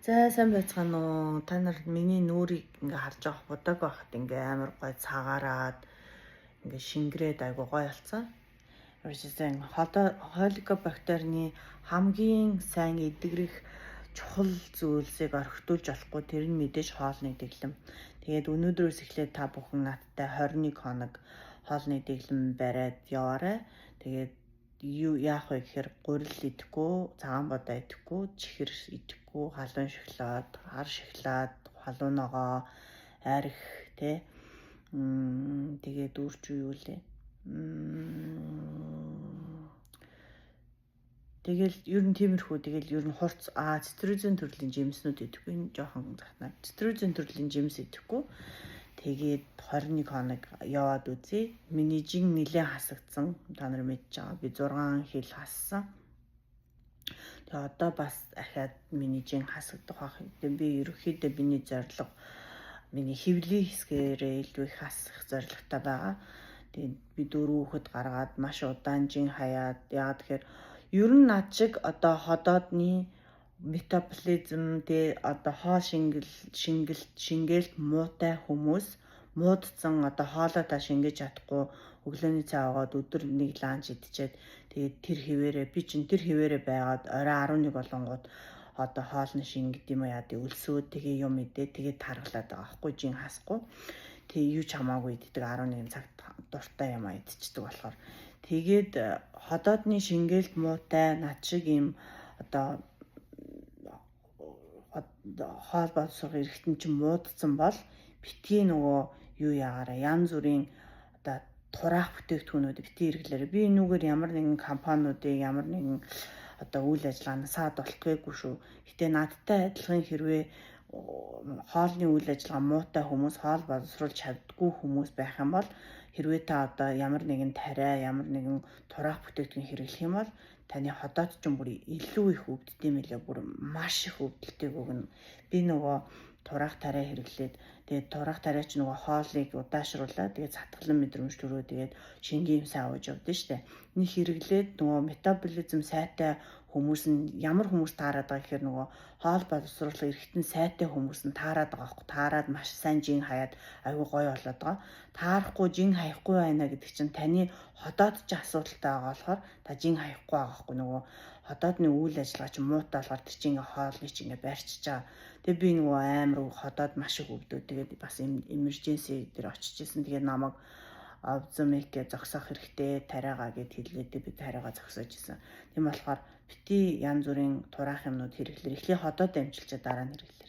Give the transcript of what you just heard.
За, сайн байцгаана уу? Та нар миний нүүрийг ингээ харж байгаа будаг байхад ингээ амар гой цагаарад ингээ шингрээд айгу гой болсон. Урьдчилан хеликобактерны хамгийн сайн эдгэрэх чухал зүйлсийг орхитуулж болохгүй, тэр нь мэдээж хоолны дэглэм. Тэгээд өнөөдрөөс эхлээд та бүхэн надтай 21 хоног хоолны дэглэм бариад яваарай. Тэгээд юу яах вэ гэхээр гурил идэхгүй, цагаан будаа идэхгүй, чихэр идэхгүй, халуун шоколад, хар шоколад, халуун ногоо, арх тэ. Тэгээд үүрч юу лээ. Тэгэл ер нь тиймэрхүү, тэгэл ер нь хурц цитрусын төрлийн жимснүүд идэхгүй, энэ жоохон захнаа. Цитрусын төрлийн жимс идэхгүй. Тэгээд 21 хоног яваад үзье. Миний жин нэлээд хасагдсан. Та нар мэдж байгаа. Би 6 хил хассан. Тэгээ одоо бас ахиад миний жин хасагдах байх. Тэгээ би ерөнхийдөө миний зорилго миний хөвлийн хэсгээрээ илүү их хасах зорилготой байгаа. Тэгээд би дөрөв хүүхэд гаргаад маш удаан жин хаяад, яагаад тэгэхээр ер нь над шиг одоо ходоодны метаболизм тэ одоо хоол шингэл шингэл шингээлт муутай хүмүүс, муудсан одоо хоолой та шингээж чадахгүй, өглөөний цай аваад өдөр нэг lunch идчихэд, тэгээд тэр хэвээрээ би чинь тэр хэвээрээ байгаад орой 11 болонгууд одоо хоолны шингэд юм уу яа дэ өлсөө, тэгээ юм идэ, тэгээ таргалаад байгаа байхгүй, жин хасахгүй. Тэгээ юу ч хамаагүй иддэг, 11 цагт дуртай юм а идчихдэг болохоор. Тэгээд ходоодны шингээлт муутай над шиг юм одоо хоол боловсрох эргэтэн чинь муудсан бол битгий нөгөө юу ягаараа янз бүрийн одоо тураах бүтээгдэхүүнүүд битгий хэрэглээрэй. Би энүүгээр ямар нэгэн компаниудыг, ямар нэгэн одоо үйл ажиллагааны саад болтгоогүй шүү. Гэтэ надтай адилхан хэрвээ хоолны үйл ажиллагаа муутай хүмүүс, хоол боловсруулж чаддгүй хүмүүс байх юм бол, хэрвээ та одоо ямар нэгэн тариа, ямар нэгэн тураах бүтээгдэхүүн хэрэглэх юм бол таны ходоод ч бүр илүү их өвддөг юм лээ. Бүр маш их өвдөлтийг өгнө. Би нөгөө тураах тариа хэрэглээд, тэгээд тураах тариа ч нөгөө хоолыг удаашруулаад, тэгээд цатгалан мэдрэмж төрөө, тэгээд шингийн юм сайн ууж явдсан штэ. Нэг хэрэглээд нөгөө метаболизм сайтай хүмүүс нь ямар хүмүүс таарад байгаа гэхээр нөгөө хоол боловсруулах эргэтэн сайтай хүмүүс нь таарад байгаа байхгүй. Таарад маш сайн жин хаяад айгүй гоё болоод байгаа. Таарахгүй, жин хаяхгүй байна гэдэг чинь таны ходоод ч асуудалтай байгаа болохоор та жин хаяхгүй байгаа байхгүй. Нөгөө ходоодны үйл ажиллагаа чинь муутай болохоор тэр чинь ингээ хоолны чинь ингээ барьчиж байгаа. Тэгээ би нөгөө амар ходоод маш их өвдөө. Тэгээд бас emergency дээр очиж исэн. Тэгээд намайг обзомикэ зогсоох хэрэгтэй тариагаа гэд хэллээ. Би тариагаа зогсоож исэн. Тийм болохоор бити янз бүрийн тураах юмнууд хэрэглэр. Эхлээ ходоод амжилчаа, дараа нь хэрэглэр.